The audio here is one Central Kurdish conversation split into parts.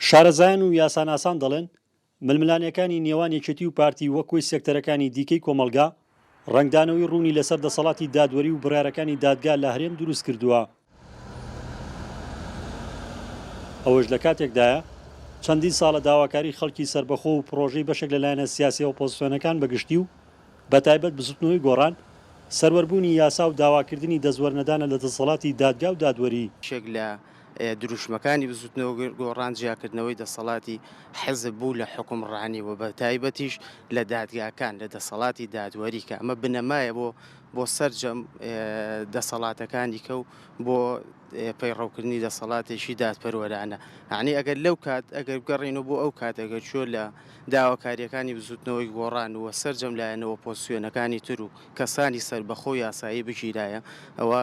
شارەزایان و یاساناسان دەڵێن، ململانێکانی نێوان یەکێتی و پارتی وەک کۆی سێکتەرەکانی دیکەی کۆمەڵگا، ڕەنگدانەوەی ڕوونی لەسەر دەسەڵاتی دادوەری و بڕیارەکانی دادگا لە هەرێم دروستکردووە. ئەوەش لە کاتێکدایە، چەندین ساڵە داواکاری خەڵکی سەربەخۆ و پڕۆژەی بەشێک لە لایەنە سیاسیە ئۆپۆزسیۆنەکان بە گشتی و بەتایبەت بزوتنەوەی گۆڕان، سەروەربوونی یاسا و داواکردنی دەستوەرنەدانە لە دەسەڵاتی دادگا و دادوەری. یەکێک لە دروشمەکانی بزوتنەوەی گۆڕان جیاکردنەوەی دەسەڵاتی حزب بوو لە حوکمڕانی و بەتایبەتیش لە دادگاکان، لە دەسەڵاتی دادوەری کە ئەمە بنەمایە بۆ بۆ سەرجەم دەسەڵاتەکانی کە و بۆ پەیڕەوکردنی دەسەڵاتێکی دادپەروەرانە. یانی ئەگەر لەو کات ئەگەر بگەڕێینەوە بۆ ئەو کات ئەگەر چۆ لە داواکارییەکانی بزوتنەوەی گۆڕان و سەرجەم لایەنە ئۆپۆزسیۆنەکانی تر و کەسانی سەربەخۆ و یاسایی بگیرایە ئەوە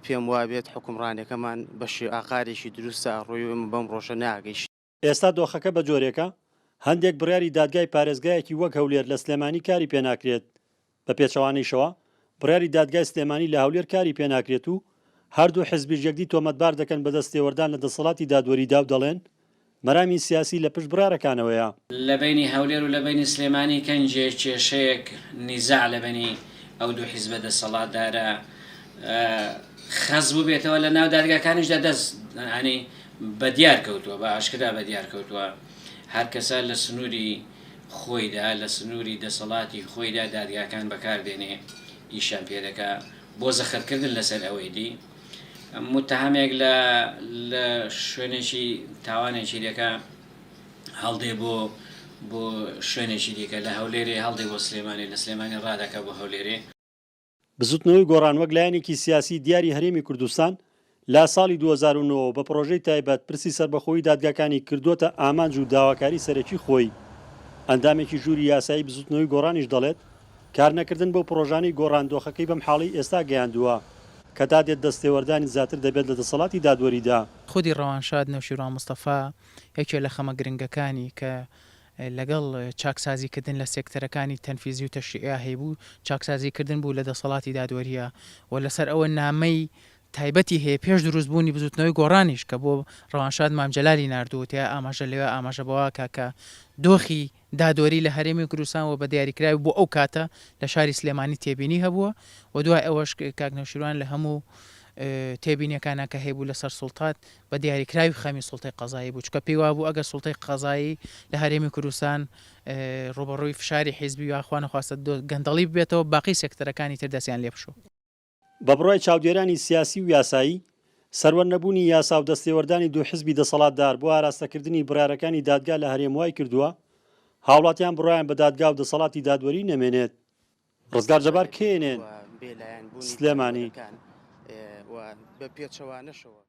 پێم وابێت حوکمڕانەکەمان بە ئاقارێکی دروستدا ڕۆی و ئێمە بەم ڕۆژە ناگەیشتین. ئێستا دۆخەکە بە جۆرێکە هەندێک بڕیاری دادگای پارێزگایەکی وەک هەولێر لە سلێمانی کاری پێناکرێت، بە پێچەوانەیشەوە بڕیاری دادگای سلێمانی لە هەولێر کاری پێناکرێت و هەردوو حزبیش یەکدی تۆمەتبار دەکەن بە دەستێوەردان لە دەسەڵاتی دادوەریدا و دەڵێن مەرامی سیاسی لە پشت بڕیارەکانەوەیە. لە بەینی هەولێر و لە بەینی سلێمانی کەنجێ کێشەیەک نیزاع لە بەینی ئەو دوو حیزبە دەسەڵاتدارە خەست بووبێتەوە لە ناو دادگاکانیشدا دەست ینی بە دیار کەوتووە بە ئاشکرا بە دیار کەوتووە هەر کەسە لە سنووری خۆیدا لە سنووری دەسەڵاتی خۆیدا دادگاکان بەکار دێنێ ئیشیان پێ دەکا بۆ زەخت کردن لەسەر ئەوەی دی موتەهەمێک لە لە شوێنێکی تاوانێکی دەکا هەڵدێ بۆ بۆ شوێنێکی دیکە لە هەولێرێ هەڵدێ بۆ سلێمانی لە سلێمانی ڕادەکا بۆ هەولێرێ. بزوتنەوەی گۆڕان وەک لایەنێکی سیاسی دیاری هەرێمی کوردستان لە ساڵی 2009 ەوە بە پڕۆژەی تایبەت پرسی سەربەخۆیی دادگاکانی کردووەتە ئامانج و داواکاری سەرەکی خۆی. ئەندامێکی ژووری یاسایی بزوتنەوەی گۆڕانیش دەڵێت، کارنەکردن بەو پڕۆژانەی گۆڕان دۆخەکەی بەم حاڵەی ئێستا گەیاندووە کە تا دێت دەستێوەردانی زیاتر دەبێت لە دەسەڵاتی دادوەریدا. خودی ڕەوانشاد نەوشیروان مستەفا یەکێ لە خەمە گرنگەکانی کە لەگەڵ چاکسازی کردن لە سێکتەرەکانی تەنفیزی و تەشریعیا هەیبوو، چاکسازی کردن بوو لە دەسەڵاتی دادوەرییا و لەسەر ئەوە نامەی تایبەتی هەیە پێش دروست بوونی بزوتنەوەی گۆڕانیش کە بۆ ڕەوانشاد مام جەلالی ناردووە تیا ئاماژە لەوێ ئاماژە بەوە ئەکا کە دۆخی دادوەری لە هەرێمی کوردستان و بە دیاریکراوی بۆ ئەو کاتە لە شاری سلێمانی تێبینی هەبووە و دوای ئەوەش کاک نەوشیروان لە هەموو تێبینیەکانا کە هەیبوو لەسەر سوڵتات بە دیاریکراوی خەمی سوڵتەی قەزایی بوو چونکە پێی وابوو ئەگەر سوڵتەی قەزایی لە هەرێمی کوردستان ڕووبەڕووی فشاری حیزبی یا خوانەخواستە گەندەڵی ببێتەوە باقی سێکتەرەکانی تر دەستیان لێ بشۆ. بە بڕوای چاودێرانی سیاسی و یاسایی، سەروەر نەبوونی یاسا و دەستێوەردانی دوو حزبی دەسەڵاتدار بۆ ئاراستەکردنی بڕیارەکانی دادگا لە هەرێم وای کردووە هاوڵاتیان بڕوایان بە دادگا و دەسەڵاتی دادوەری نەمێنێت. ڕزگار جەبار، کەیەنێن، سلێمانی.